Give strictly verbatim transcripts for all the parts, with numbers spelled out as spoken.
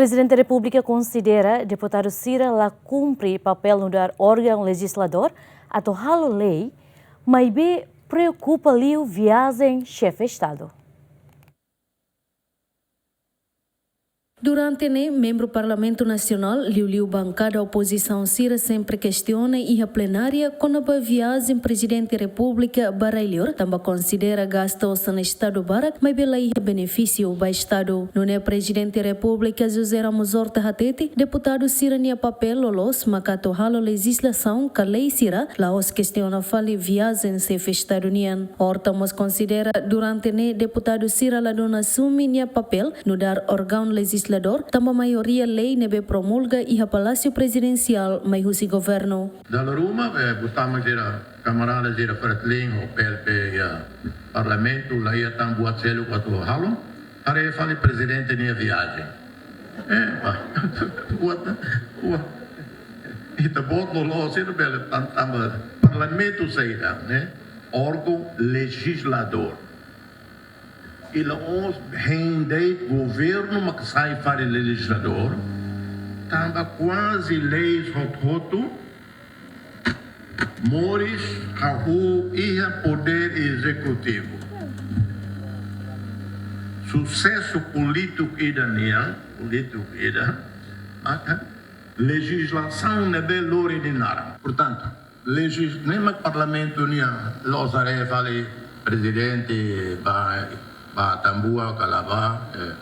Prezidente Repúblika konsidera deputadu sira la kumpre papél nu'udar órgaun lejizladór atu halo lei, maibé preokupa liu viajen xefe Estadu. Durante ne'e, membru Parlamentu Nasionál, liuliu bankada opozisaun sira sempre kestiona iha plenária kona-ba viajen Prezidente Repúblika ba rai-liur, tanba konsidera gasta osan Estadu barak, maibé la iha benefísiu ba Estadu. Nune'e Prezidente Repúblika José Ramos Horta hatete, deputadu sira-nia papél loloos maka atu halo lejizlasaun ka lei sira, la'ós kestiona fali viajen xefe Estadu nian. Horta mós konsidera durante ne'e deputadu sira ladún asume nia papél nu'udar órgaun lejizladór, tanba maioria lei ne'ebé promulga iha Palásiu Prezidensiál mai husi governu. Dala ruma, eh, buat mak sira, kamarada sira Fretilin ho P L P iha Parlamentu, la iha tan buat seluk atu halo, haree fali Prezidente nia viajen. Eh, ba, buat, buat. Ita-boot loloos sira bele tan, tanba Parlamentu saida, ne'e? Órgaun lejizladór. I la'ós hein de'it governu mak sai fali lejizladór, tanba kuaze leis hotu-hotu moris hahú iha podér ezekutivu. Susesu polítiku ida nian, polítiku ida, maka lejizlasaun ne'ebé lori nia naran. Portantu, lejis-, ne'e mak Parlamentu nian, la'ós haree fali Prezidente ba, ba Atambua ka la ba, eh.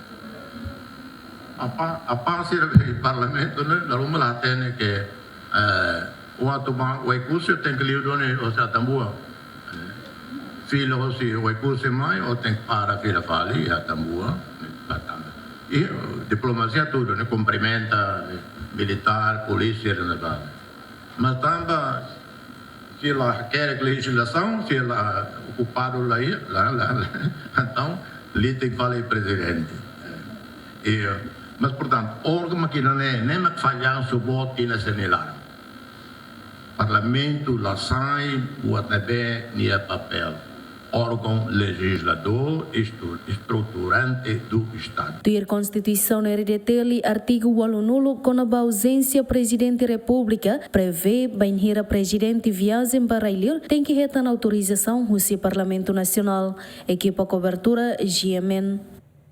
Apa, apa sira Parlamentu ne'e, dala ruma la hatene ke, eh, atu ba Oekusi tenke liu duni hosi Atambua. Eh, fila hosi Oekusi mai, ó tenke para fila fali iha Atambua, ba Atambua. I diplomasia hotu, ne'e, kumprimenta, eh, militár, polísia, ne'ebá. Mas tanba sira la hakerek lejizlasaun, sira la okupadu la iha, la, la, la. Entaun, liu tenke fali Prezidente. I, mas, portantu, órgaun mak ida-ne'e, ne'e mak fallansu boot iha ne'e senilar. Parlamentu la sai buat ne'ebé nia papél. Órgaun lejizladór, estru-, estruturante do Estadu. Tuir Konstituisaun R D T L, artigu ualunulu, kona-ba auzénsia Prezidente Repúblika, prevee bainhira Prezidente viajen ba rai-liur, tenke hetan autorizasaun husi Parlamentu Nasionál. Ekipa kobertura, G M N.